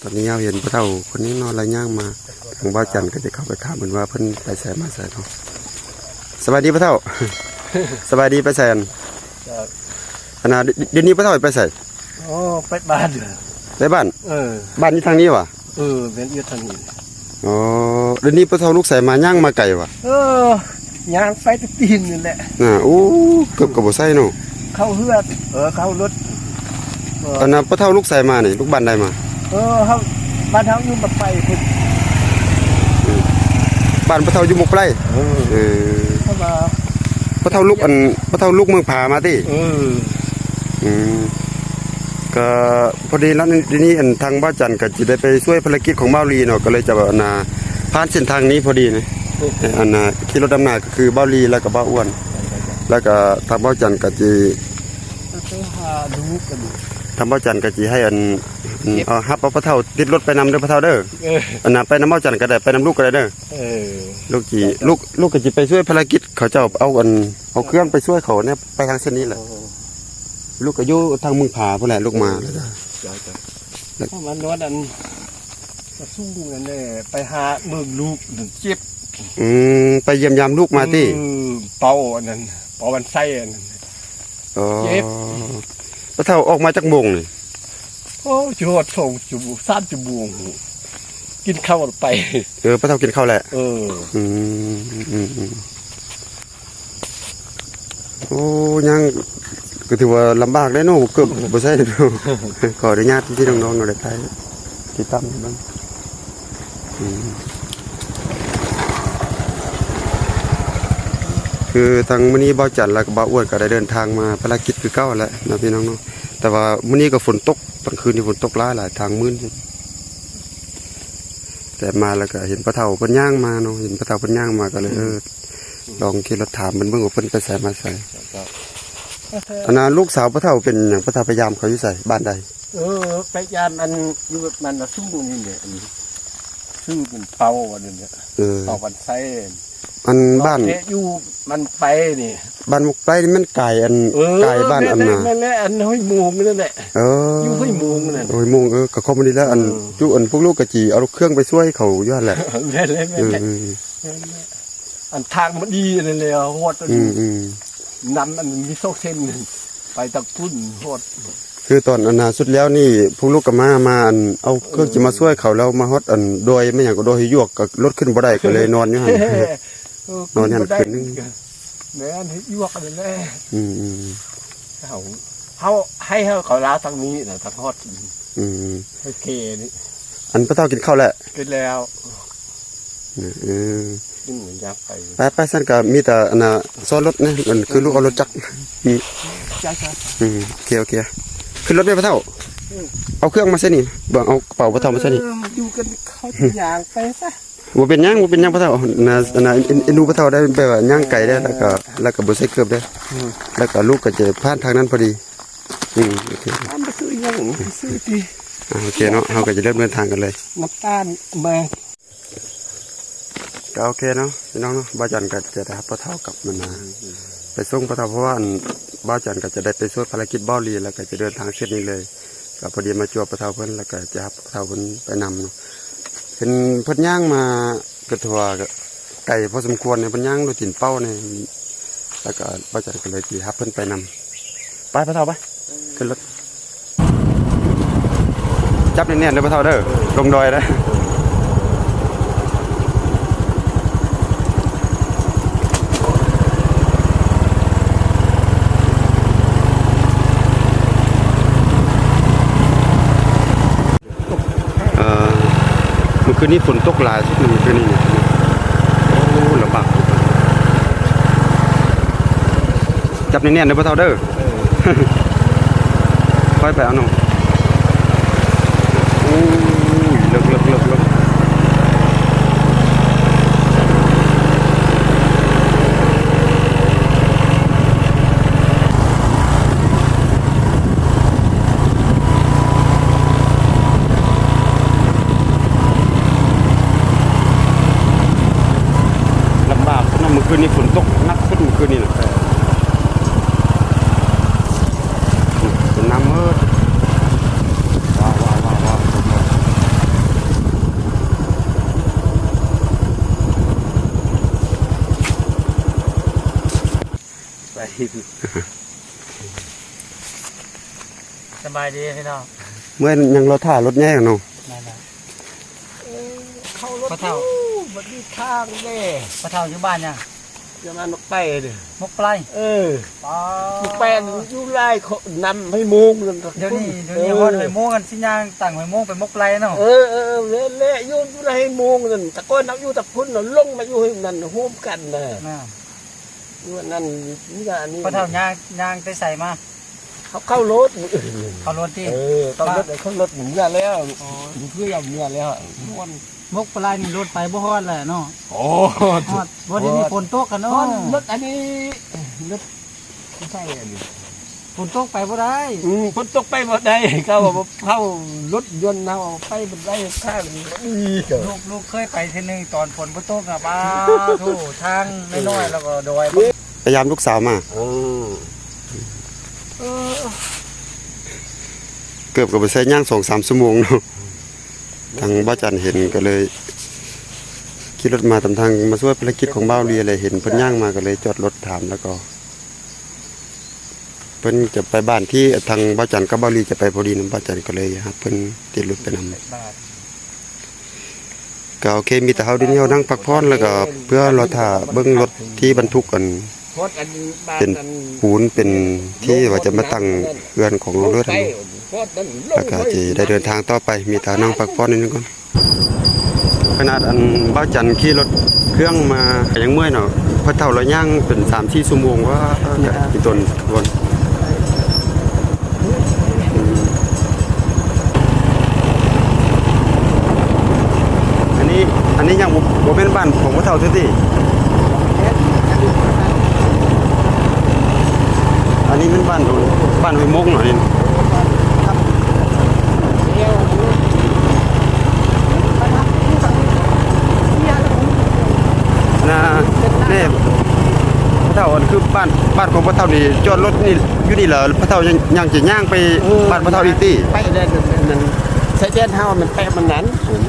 ຕອນນີ້ເຮົາເຫັນພໍ່ເຖົ້າຄົນນີ້ເນາະ ລະຍ່າງມາ ທາງບ່າວຈັນກໍຈະເຂົ້າໄປຖາມເພິ່ນວ່າເພິ່ນໄປໃສມາໃສເນາະ. ສະບາຍດີພໍ່ເຖົ້າ. ສະບາຍດີ ໄປໃສຫັ້ນ? ອັນນ່າ ດ- ດ- ດຽວນີ້ພໍ່ເຖົ້າໄປໃສ? ໂອ້ ໄປບ້ານ. ໄປບ້ານ? ເອີ ບ້ານຢູ່ທາງນີ້ຫວາ? ເອີ ແມ່ນຢູ່ທາງນີ້. ອໍ ດຽວນີ້ພໍ່ເຖົ້າລຸກໃສມາ ຍ່າງມາໄກຫວາ? ເອີ ຍ່າງໄປແຕ່ຕີນນີ້ແຫຼະ. ອ່າ ໂອ້ ເກີບກໍບໍ່ໃສ່ເນາະ. ເຂົ້າເຮືອນ ເອີ ເຂົ້າລົດ. ເອີ ອັນນ່າ ພໍ່ເຖົ້າລຸກໃສມານີ້ ລຸກບ້ານໃດມາ? ເອີ ເຮົາ ບ້ານເຮົາຢູ່ໝາກໄປພຸ້ນ. ອືມ ບ້ານພໍ່ເຖົ້າຢູ່ໝາກໄປ. ເອີ ເອີ ເພາະວ່າພໍ່ເຖົ້າລຸກ ອັນ ພໍ່ເຖົ້າລຸກເມືອງຜາມາຕິ? ເອີ ອືມ ກໍພໍດີແລ້ວ ດຽວນີ້ ອັນ ທາງບ່າວຈັນກໍຈະໄດ້ໄປຊ່ວຍພາລະກິດຂອງບ່າວລີເນາະ ກໍເລີຍຈະ ອັນນ່າ ຜ່ານເສັ້ນທາງນີ້ພໍດີນະ. ເອີ ອັນນ່າ ຂີ່ລົດນຳໜ້າກໍຄືບ່າວລີ ແລ້ວກໍບ່າວອ້ວນ ແລ້ວກໍທາງບ່າວຈັນກໍຈະ ໄປຫາດູກັນ ທາງບ່າວຈັນກໍຈະໃຫ້ ອັນ ອັນ ເກັບ ເອົາ ຮັບເອົາພໍ່ເຖົ້າຕິດລົດໄປນຳເດີພໍ່ເຖົ້າເດີ. ເອີ ອັນນ່າ ໄປນຳບ່າວຈັນກໍໄດ້ ໄປນຳລູກກໍໄດ້ເດີ. ເອີ ລູກຊິ ເຈົ້າ ລູກ ລູກກໍຊິໄປຊ່ວຍພາລະກິດເຂົາເຈົ້າ ເອົາ ອັນ ເອົາເຄື່ອງໄປຊ່ວຍເຂົາແດ່ ໄປທາງເສັ້ນນີ້ແຫຼະ. ໂອ້ ລູກກໍຢູ່ທາງເມືອງຜາພຸ້ນແຫຼະ ລູກມາ. ເອີ ແລ້ວກໍ ເຈົ້າ ເຈົ້າ ແລ້ວ ເອົາມານອນ ອັນ ກະສູງ ອັນນີ້ ໄປຫາເບິ່ງລູກນັ້ນເຈັບ. ອືມ ໄປຢ້ຽມຢາມລູກມາຕິ? ເອີ ເປົ່າອັນນັ້ນ ເປົ່າອັນໄຊອັນນັ້ນ. ອໍ ເຈັບ. ພໍ່ເຖົ້າອອກມາຈັກໂມງນີ້? ໂອ້ ຊິຮອດສອງຊົ່ວໂມງ ສາມຊົ່ວໂມງ ກິນເຂົ້າແລ້ວໄປ. ເອີ ພໍ່ເຖົ້າກິນເຂົ້າແລ້ວ. ເອີ ອືມ ອືມ ອືມ. ໂອ້ ຍ່າງກໍຖືວ່າລຳບາກເດ້ເນາະ ເກີບບໍ່ໃສ່ເນາະ. ຂໍອະນຸຍາດພີ່ໆນ້ອງໆເນາະ ໄດ້ຖ່າຍຕິດຕາມເບິ່ງ. ອືມ ຄືທາງມື້ນີ້ບ່າວຈັນ ແລ້ວກໍບ່າວອ້ວນກໍໄດ້ເດີນທາງມາພາລະກິດຄືເກົ່າແຫຼະເນາະ ພີ່ນ້ອງເນາະ. ແຕ່ວ່າມື້ນີ້ກໍຝົນຕົກ ຕອນຄືນນີ້ຝົນຕົກຫຼາຍໆ ທາງມືນ. ແຕ່ມາແລ້ວກໍເຫັນພໍ່ເຖົ້າເພິ່ນຍ່າງມາເນາະ ເຫັນພໍ່ເຖົ້າເພິ່ນຍ່າງມາກໍເລີຍ ອືມ ເອີ ລອງຂີ່ລົດຖາມເພິ່ນເບິ່ງວ່າເພິ່ນໄປໃສມາໃສ. ເຈົ້າ ເຈົ້າ. ອັນນ່າ ລູກສາວພໍ່ເຖົ້າເປັນຫຍັງ? ພໍ່ເຖົ້າໄປຢາມເຂົາຢູ່ໃສ? ບ້ານໃດ? ເອີ ໄປຢາມອັນຢູ່ບ້ານນາສູງນີ້ແຫຼະ ອັນຊື່ເປັນເປົາອັນນັ້ນແຫຼະ. ເອີ ເປົາບັນໄຊ. ອັນບ້ານ ເພາະຢູ່ມັນໄປນີ້ ບ້ານໝົກໄປນີ້ມັນກາຍອັນ ເອີ ກາຍບ້ານອັນນ່າ ແມ່ນແຫຼະ ອັນຫ້ວຍໂມງນັ້ນແຫຼະ. ເອີ ຢູ່ຫ້ວຍໂມງນັ້ນ ຫ້ວຍໂມງ. ເອີ ກໍຄອມພໍດີແລ້ວ ອັນ ເອີ ຈຸ ອັນພວກລູກກໍຊິເອົາເຄື່ອງໄປຊ່ວຍເຂົາຢູ່ຫັ້ນແຫຼະ. ແມ່ນແຫຼະ ແມ່ນແຫຼະ ເອີ ແມ່ນແຫຼະ. ອັນທາງມັນດີອັນນັ້ນແຫຼະ ຮອດ ອືມ ອືມ ນຳອັນມີສອງເສັ້ນ ໄປທາງພຸ້ນຮອດ. ຄືຕອນອັນນ່າສຸດແລ້ວນີ້ ພວກລູກກໍມາ ມາອັນເອົາເຄື່ອງ ອືມ ຊິມາຊ່ວຍເຂົາ ແລ້ວມາຮອດອັນດອຍ ແມ່ນຫຍັງກໍດອຍຫ້ວຍຢວກ ກໍລົດຂຶ້ນບໍ່ໄດ້ ກໍເລີຍນອນຢູ່ຫັ້ນ. ເອີ ນອນຫັ້ນຄືນໜຶ່ງ. ແມ່ນ ເຮັດຢວກນັ້ນແຫຼະ. ອືມ ອືມ ເຮົາ ເຮົາໃຫ້ເຂົາລາທາງນີ້ນະ ທາງຮອດ. ອືມ ໂອເຄນີ້. ອັນພໍ່ເຖົ້າກິນເຂົ້າແລ້ວ? ກິນແລ້ວ. ເອີ ກິນຢາກໄປ ໄປ ໄປ ຊັ້ນກໍມີແຕ່ອັນນ່າ ຊ້ອນລົດນະ ອັນຄືລູກເອົາລົດຈັກ. ອືມ ຈ້າ ຈ້າ ອືມ ໂອເຄ ໂອເຄ ຂຶ້ນລົດແມ່ພໍ່ເຖົ້າ. ອືມ ເອົາເຄື່ອງມາໃສ່ນີ້ ບໍ່ ເອົາກະເປົາພໍ່ເຖົ້າມາໃສ່ນີ້. ເອີ ຢູ່ກັນເຂົາຍ່າງໄປຊະ. ບໍ່ເປັນຫຍັງ ບໍ່ເປັນຫຍັງພໍ່ເຖົ້າ. ອັນນ່າ ອັນນ່າ ເອັນ ເອັນດູພໍ່ເຖົ້າໄດ້ ແບບວ່າຍ່າງໄກໄດ້ ແລ້ວກໍ ແລ້ວກໍບໍ່ໃສ່ເກີບໄດ້. ອືມ ແລ້ວກໍລູກກໍຈະຜ່ານທາງນັ້ນພໍດີ. ອືມ ໂອເຄ ອ່າ ມາຊື້ຫຍັງ ຊື້ຕິ. ອ່າ ໂອເຄເນາະ ເຮົາກໍຈະເລີ່ມເດີນທາງກັນເລີຍ. ນ້ຳຕານມາ ກໍໂອເຄເນາະ ພີ່ນ້ອງເນາະ. ບ່າວຈັນກໍຈະໄດ້ຮັບພໍ່ເຖົ້າກັບມານາ ອືມ ໄປສົ່ງພໍ່ເຖົ້າ ເພາະວ່າອັນ ບ່າວຈັນກໍຈະໄດ້ໄປຊ່ວຍພາລະກິດບ່າວລີ ແລ້ວກໍຈະເດີນທາງເສັ້ນນີ້ເລີຍ. ກໍພໍດີມາຈວບພໍ່ເຖົ້າເພິ່ນ ແລ້ວກໍຈະຮັບພໍ່ເຖົ້າເພິ່ນໄປນຳເນາະ. ເຫັນເພິ່ນຍ່າງມາ ກໍຖືວ່າໄກພໍສົມຄວນເນາະ ເພິ່ນຍ່າງດ້ວຍຕີນເປົ້າເນາະ. ແລ້ວກໍບ່າວຈັນກໍເລີຍຊິຮັບເພິ່ນໄປນຳ. ໄປພໍ່ເຖົ້າໄປ ຂຶ້ນລົດ. ຈັບແໜ້ນໆເດີພໍ່ເຖົ້າເດີ ລົງດອຍເດີ. ເອີ ມື້ຄືນນີ້ຝົນຕົກຫຼາຍສຸດ ມື້ຄືນນີ້. ໂອ້ ລຳບາກ. ຈັບແໜ້ນໆເດີພໍ່ເຖົ້າເດີ. ເອີ ຄ່ອຍໄປເອົານ້ອງ. ໂອ້ຍ ເລິກໆໆໆ. ລຳບາກເນາະ ມື້ຄືນນີ້ຝົນຕົກໜັກສຸດມື້ຄືນນີ້ນະ. ເອີ ເປັນນ້ຳເມີດ. ວ້າວໆໆໆ. ສະບາຍດີພີ່ນ້ອງ. ເມື່ອຍຍັງລໍຖ້າລົດໃຫຍ່ເນາະ. ແມ່ນແລ້ວ. ເອີ ເຂົາລົດ ພໍ່ເຖົ້າ ຢູ່ ບັດນີ້ທາງແດ່. ພໍ່ເຖົ້າຢູ່ບ້ານຫຍັງ? ຈະມາໝົກໄປເດີ ໝົກໄປ. ເອີ ມົກໄປຢູ່ຫຼາຍນຳຫ້ວຍໂມງນັ້ນ. ດຽວນີ້ ດຽວນີ້ຮອດຫ້ວຍໂມງກັນ ຊິຍ່າງຕັ້ງຫ້ວຍໂມງໄປໝົກໄປເນາະ. ເອີ ເອີ ແມ່ນແຫຼະ ຢູ່ ຢູ່ໃນຫ້ວຍໂມງນັ້ນ. ແຕ່ກ່ອນເຮົາຢູ່ຕະພຸ້ນ ເຮົາລົງມາຢູ່ໃນນັ້ນ ໂຮມກັນນະ. ຢູ່ອັນນັ້ນ ນີ້ລະ ອັນນີ້ ພໍ່ເຖົ້າຍ່າງ ຍ່າງແຕ່ໃສມາ? ເຂົາເຂົ້າລົດມື້ອື່ນ. ເຂົ້າລົດຕິ? ເອີ ເຂົ້າລົດ ເຂົ້າລົດເມືອແລ້ວ. ໂອ້ ເພື່ອເມືອແລ້ວ. ໝົກໄປນີ້ລົດໄປບໍ່ຮອດແຫຼະເນາະ. ໂອ້ ຮອດ ບໍ່ ດຽວນີ້ຝົນຕົກກັນເນາະ. ລົດອັນນີ້ ລົດໃສ່ອັນນີ້ ຝົນຕົກໄປບໍ່ໄດ້. ອືມ ຝົນຕົກໄປບໍ່ໄດ້. ເຂົາວ່າ ເຂົາລົດຍົນເຮົາໄປບໍ່ໄດ້ ທາງບໍ່ດີ. ລູກ ລູກເຄີຍໄປເທື່ອໜຶ່ງຕອນຝົນບໍ່ຕົກນະ ປາໂທ້ ທາງນ້ອຍໆ ແລ້ວກໍດອຍ. ໄປຢາມລູກສາວມາ. ເອີ ເອີ ເກືອບກໍບໍ່ໃຊ້ຍ່າງສອງສາມຊົ່ວໂມງເນາະ. ທາງບ່າວຈັນເຫັນກໍເລີຍຂີ່ລົດມາຕາມທາງ ມາຊ່ວຍພາລະກິດຂອງບ່າວລີ ແລະ ເຫັນເພິ່ນຍ່າງມາ ກໍເລີຍຈອດລົດຖາມ ແລ້ວກໍເພິ່ນຈະໄປບ້ານທີ່ທາງບ່າວຈັນກັບບ່າວລີຈະໄປພໍດີນຳ. ບ່າວຈັນກໍເລີຍຮັບເພິ່ນຕິດລົດໄປນຳ. ກໍໂອເຄ ມີແຕ່ເຮົາດຽວນີ້ເຮົານັ່ງພັກຜ່ອນ ແລ້ວກໍເພື່ອລໍຖ້າເບິ່ງລົດທີ່ບັນທຸກອັນ ເປັນປູນ ເປັນທີ່ວ່າຈະມາຕັ້ງເຮືອນຂອງເຮົາເລີຍຫັ້ນເນາະ. ແລ້ວກໍຊິໄດ້ເດີນທາງຕໍ່ໄປ ມີແຕ່ນັ່ງພັກຜ່ອນນິດໜຶ່ງກ່ອນ. ຂະໜາດອັນບ່າວຈັນຂີ່ລົດເຄື່ອງມາກໍຍັງເມື່ອຍເນາະ. ພໍ່ເຖົ້າລາວຍ່າງເປັນສາມສີ່ຊົ່ວໂມງວ່າ ອີ່ຕົນ ອັນນີ້ ອັນນີ້ຍັງບໍ່ ບໍ່ແມ່ນບ້ານຂອງພໍ່ເຖົ້າເທື່ອຕິ? ອັນນີ້ແມ່ນບ້ານ ບ້ານຫ້ວຍມົກເນາະນີ້. ນະ ນີ້ ພໍ່ເຖົ້າ ອັນຄືບ້ານ ບ້ານຂອງພໍ່ເຖົ້ານີ້ ຈອດລົດນີ້ຢູ່ນີ້ລະ ພໍ່ເຖົ້າຍັງ ຍັງຈະຍ່າງໄປ ເອີ ບ້ານພໍ່ເຖົ້າອີກຕິ? ໄປແລ້ວນັ້ນ ຊາຍແດນເຮົາມັນແປະມັນນັ້ນ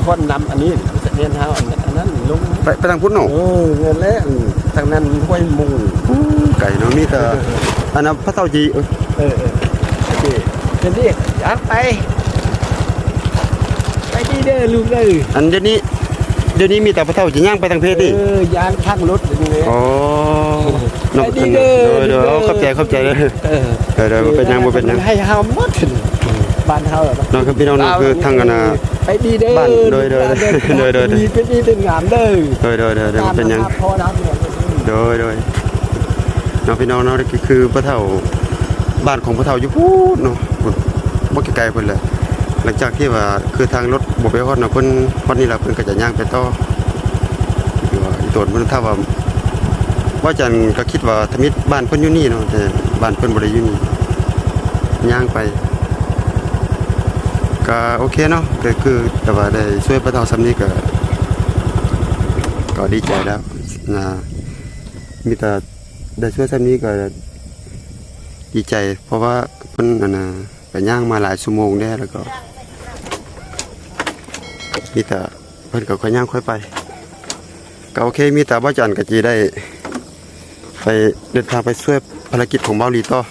ຄົນນຳອັນນີ້ ຊາຍແດນເຮົາອັນນັ້ນລົງ ໄປ ໄປທາງພຸ້ນເນາະ. ເອີ ນັ້ນແຫຼະ ທາງນັ້ນຫ້ວຍມຸງ. ໂອ້ ໄກເນາະ ມີແຕ່ ເອີ ອັນນັ້ນພໍ່ເຖົ້າຈີ ເອີ ເອີ ເອີ ໂອເຄ ຈະເລີຍ ຍ່າງໄປ ໄປດີເດີລູກເອີຍ. ອັນດຽວນີ້ ດຽວນີ້ມີແຕ່ພໍ່ເຖົ້າຈະຍ່າງໄປທາງເພດຕິ? ເອີ ຍ່າງທາງລົດນີ້ແຫຼະ. ອໍ ເນາະ ໄປດີເດີ ໂດຍ ໂດຍ ເດີ ຂອບໃຈ ຂອບໃຈເດີ. ເອີ ເອີ ບໍ່ເປັນຫຍັງ ບໍ່ເປັນຫຍັງ ໃຫ້ເຮົາໝົດ ບ້ານເຮົາເນາະ ຄືພີ່ນ້ອງເນາະ ຄືທາງອັນນ່າ ໄປດີເດີ ບ້ານ ໂດຍ ໂດຍ ໂດຍ ໂດຍ ດີເປັນດີເປັນງາມເດີ. ໂດຍ ໂດຍ ໂດຍ ບໍ່ເປັນຫຍັງ ໂດຍ ໂດຍ ເນາະ ພີ່ນ້ອງເນາະ ຄື ຄືພໍ່ເຖົ້າ ບ້ານຂອງພໍ່ເຖົ້າຢູ່ພຸ້ນເນາະ ບໍ່ໄກໆ ພຸ້ນແຫຼະ. ຫຼັງຈາກທີ່ວ່າ ຄືທາງລົດບໍ່ໄປຮອດນະ ເພິ່ນຮອດນີ້ແລ້ວ ເພິ່ນກໍຈະຍ່າງໄປຕໍ່. ຄືວ່າອີ່ຕົນເພິ່ນ ຖ້າວ່າ ວ່າຈັນກໍຄິດວ່າທຳອິດບ້ານເພິ່ນຢູ່ນີ້ເນາະ ແຕ່ບ້ານເພິ່ນບໍ່ໄດ້ຢູ່ນີ້ ຍ່າງໄປ. ກໍໂອເຄເນາະ ກໍຄື ແຕ່ວ່າໄດ້ຊ່ວຍພໍ່ເຖົ້າສ່ຳນີ້ກໍ ກໍດີໃຈແລ້ວນະ. ມີແຕ່ໄດ້ຊ່ວຍສ່ຳນີ້ກໍດີໃຈ ເພາະວ່າເພິ່ນ ອັນນ່າ ກໍຍ່າງມາຫຼາຍຊົ່ວໂມງແດ່ ແລ້ວກໍມີແຕ່ເພິ່ນກໍຄ່ອຍຍ່າງຄ່ອຍໄປ. ກໍໂອເຄ ມີແຕ່ບ່າວຈັນກໍຊິໄດ້ໄປເດີນທາງໄປຊ່ວຍພາລະກິດຂອງບ່າວລີຕໍ່.